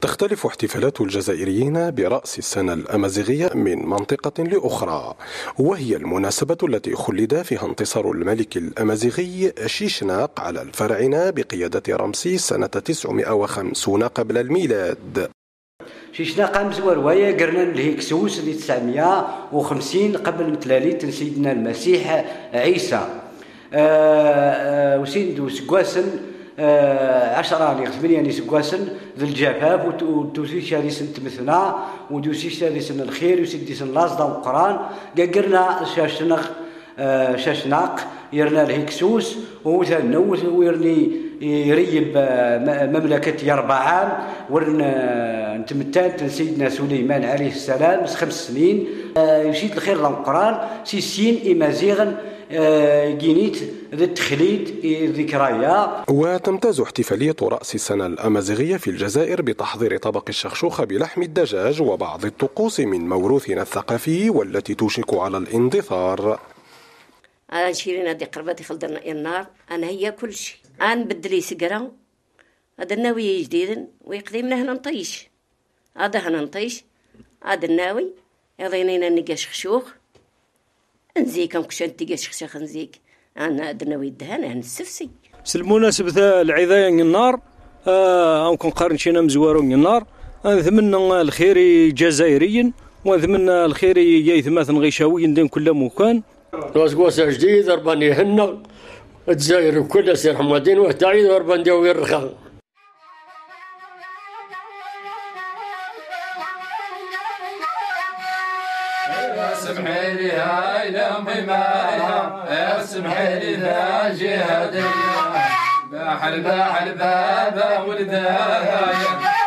تختلف احتفالات الجزائريين برأس السنة الأمازيغية من منطقة لأخرى، وهي المناسبة التي خلد فيها انتصار الملك الأمازيغي شيشناق على الفراعنة بقيادة رمسيس سنة 950 قبل الميلاد. شيشناق مزور ويا قرنا الهكسوس اللي 950 قبل تلاليت سيدنا المسيح عيسى. وسيندو سكواسن 10 لي 8 لي سكواسن ذي الجفاف ودوسي هذه سنة مثنى ودوسي هذه سنة الخير وسيدي سن لاصدا القران قرنا شاشنق شاشناق يرنا الهكسوس وثنوث ويرني يريب مملكة يربعام ورن نتمتان سيدنا سليمان عليه السلام 5 سنين يشيد الخير للقران سيسين إمازيغا جينيت ذي التخليد ذكريا. وتمتاز احتفالية رأس السنة الأمازيغية في الجزائر بتحضير طبق الشخشوخة بلحم الدجاج وبعض الطقوس من موروثنا الثقافي والتي توشك على الاندثار. أنا شيرين هذه قربتي خلدنا النار، أنا هي كل شيء، أنا نبدلي سكرة هذا الناوي جديد ويقدمنا هنا نطيش، هذا هنا نطيش، هذا الناوي يضينينا نلقى شخشوخ نزيك نكش نتيجا شخشوخ نزيك، أنا هذا الناوي الدهان أنا السفسي. المناسبة العذايا النار أو كنقارن شينا مزوارون النار، نتمنى الخير جزائريا ونتمنى الخير يثمث غيشاويين دين كل مكان. واسقوس جديد رباني يهنا الجزائر كل سير حمادين وتعيد وربان داوي الرخاء. سمحي لي هاي لامي مايها، سمحي لي لا جهادية، باح الباح البابا ولدايا.